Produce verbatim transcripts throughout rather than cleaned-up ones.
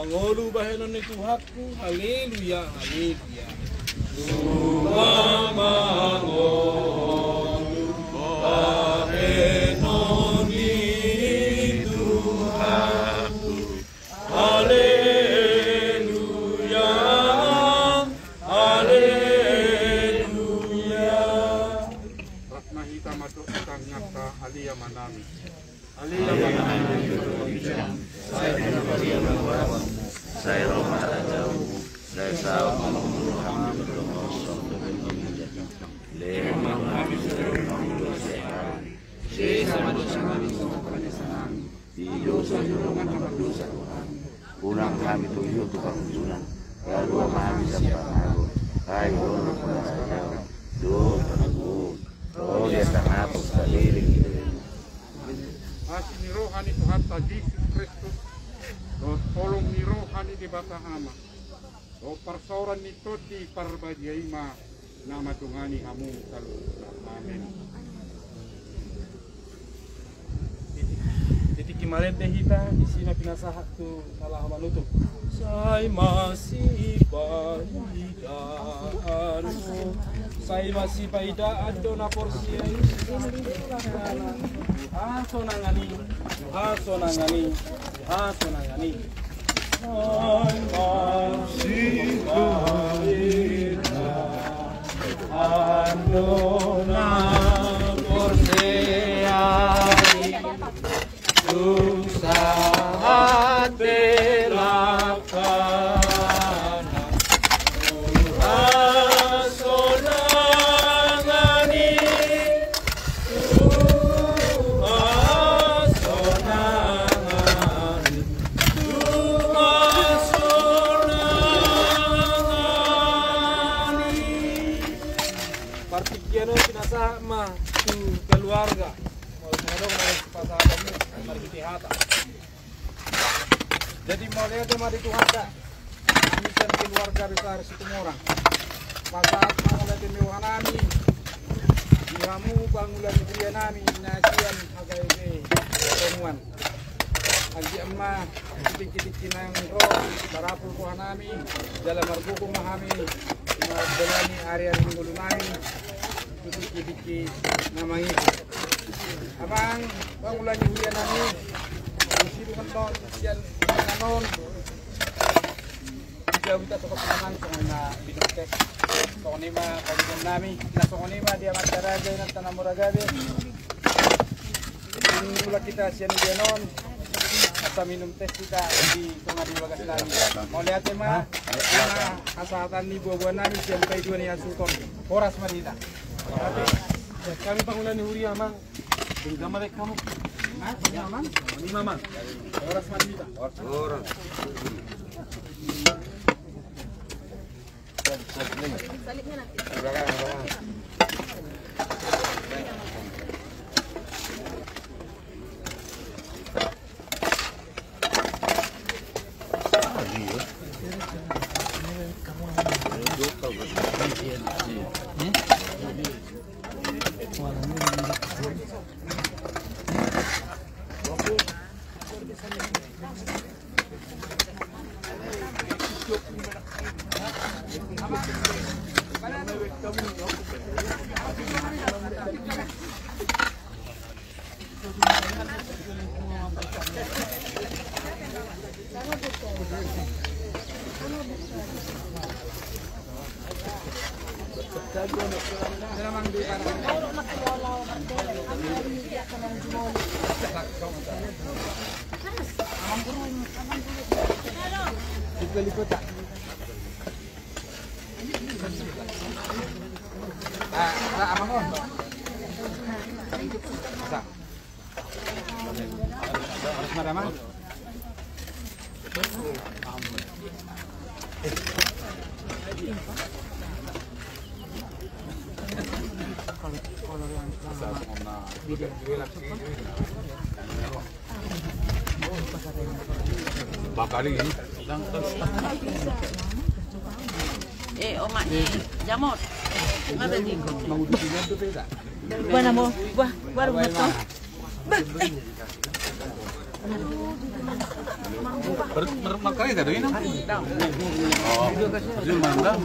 Mangolu bahenon ni Tuhanku, haleluya, haleluya. Suang mangolu bahenon ni Tuhanku, haleluya, haleluya. Rap ma hita mandok tangiangta, ale Amanami. Unang hami togihon tu pangunjunan, palua ma hami sian pangago. Ai Dohot pangajauon, dohot pangajauon, ro di angka na pos saleleng ni lelengmu. Asi ni roha ni Tuhanta Jesus Kristus dohot holong ni roha ni Debata Ama dohot parsaoran ni Tondi Parbadia i ma na mandongani hamu saluhutna. Amen. Di tingki malende hita, disi ma pinasahat tu na laho manutup. Sai masipaidaan do, sai masipaidaan do na porsea i. Hasonangan i, hasonangan i, hasonangan i. Sai masipaidaan do na porsea i, tung sahat pe langkana tu hasonangan i, tu hasonangan i, tu hasonangan i. Partingkian on pinasahat ma tu keluarga. Molo adong na pasahaton i, marhite hata. Jadi mauliate ma di Tuhanta, hami sian keluarga besar Situmorang. Pasahat ma mauliate ni rohanami di hamu pangula ni huria nami na sian H K B Tonguan. Anggiat ma di tingki-tingki naeng ro, tarapul rohanami, jala margogo ma hami mandalani ari-ari ni ngolunami tu tingki-tingki na mangihut. Amang pangula ni huria nami, di sidung annon sian inganan on, dijou hita tu hasinangan songon na binuntes. Songon i ma panuhon nami, na songon i ma di amanta raja, inanta na muragabe. Mulak hita sian idianon, asa minum tes hita di tonga ni bagas nami. Mauliate ma, ima hasahatan ni buabuanami sian paidua ni hasuhuton. Horas ma di hita. Hami pangula ni huria, Amang. Denggan ma baen hamu. Hah? Ima, Amang. Ima, Amang. Horas ma di hita. Horas. Eh, omaknya Jamot. Mana mau? Wah, baru betul. Ber-, ber-, makan itu, ini? Oh, ini mana?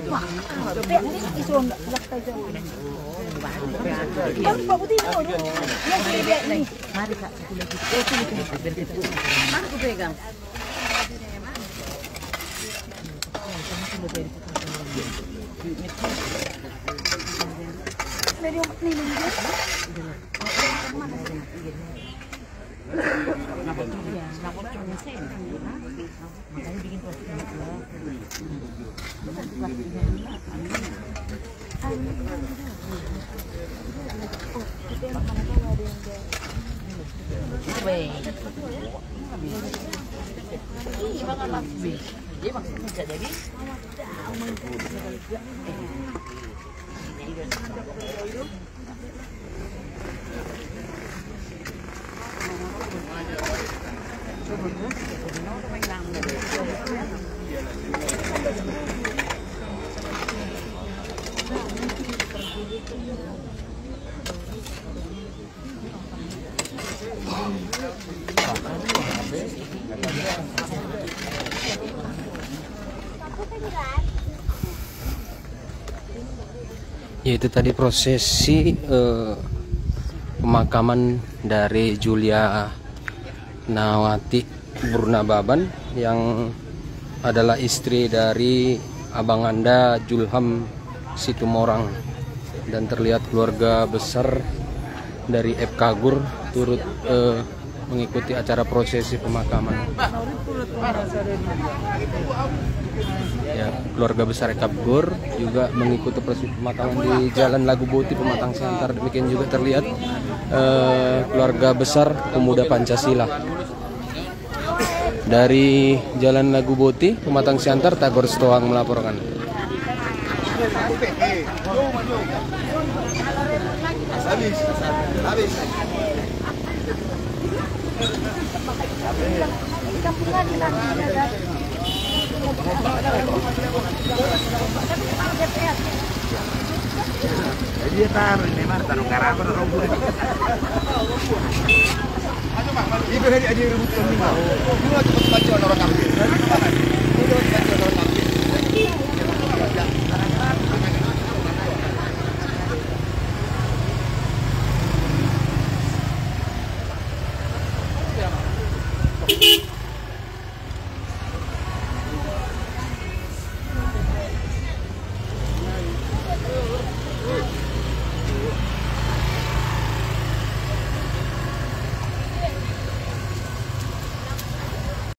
Mari, Kak, satu lagi. Mari, aku pegang. Ya, itu tadi prosesi, eh, pemakaman dari Julia Nawati Burnababan yang adalah istri dari Abang Anda Julham Situmorang, dan terlihat keluarga besar dari F K Gur turut, eh, mengikuti acara prosesi pemakaman. Ya, keluarga besar F K Gur juga mengikuti prosesi pemakaman di Jalan Laguboti, Pematang Siantar. Demikian juga terlihat, eh, keluarga besar Pemuda Pancasila. Dari Jalan Laguboti, Pematang Siantar, Tagor Sitohang melaporkan. Dia taruh ini, Mar, taruh karapa, taruh bulu. Itu tadi ada yang ribut kami. Dua cepat baca orang kami.